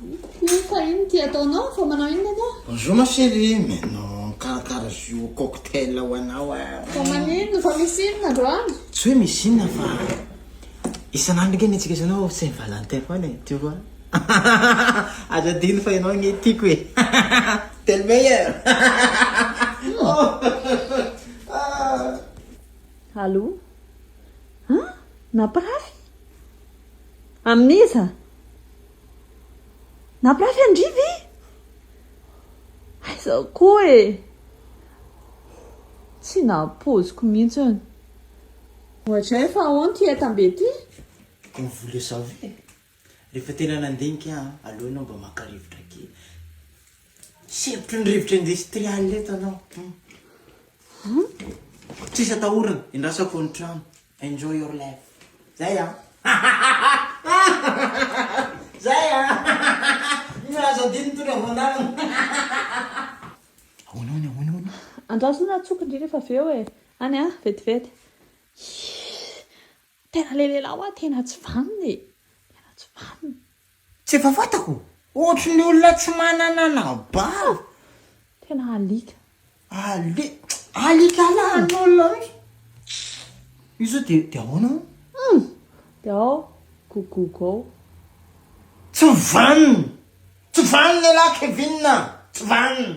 Coucou, fa inona ity ataonao? Fa manao inona ianao? Bonjour ma chérie, mais non, mikarakara jus au cocktail ho anao aho. Fa maninona? Fa misy inona androany? Tsy hoe misy inona fa isan'andro ange ny antsika sy ianao Saint Valentin foana e, tu vois? Aza adino fa ianao ange tiako e. T'es le meilleur. Allô? An? Nampirafy? Amin'iza? Nampirafy an-dry ve? Aiza koa e! Tsy nampoiziko mihitsy. Ohatray fa ahoana ity entam-be ity? Comme vous le savez, rehefa tena nandinika aho, aleo ianao mba maka rivotra kely. Sempotry ny rivotra industrial eto anao. Hum. Tsisy atahorana, endrasako ny trano. Enjoy your life. Zay an. Zay an. Aza adino mitondra voandalana. Ahoana ahoana ahoana ahoana. Andraso aloha natsoiko ndry rehefa avy eo e. Any an, vetivety. Tena le lehilahy hoa tena tsy vanona e! Tena tsy vanona. Tsy efa fantako! Ohatry ny olona tsy manana anabavy. Tena alika. Ali alika lahin'olona mihitsy. Io zao de de ahoana hono? Hum! De ao gogogo ao. Tsy vanona! Tsy vanona ialahy Kevin a! Tsy vanona!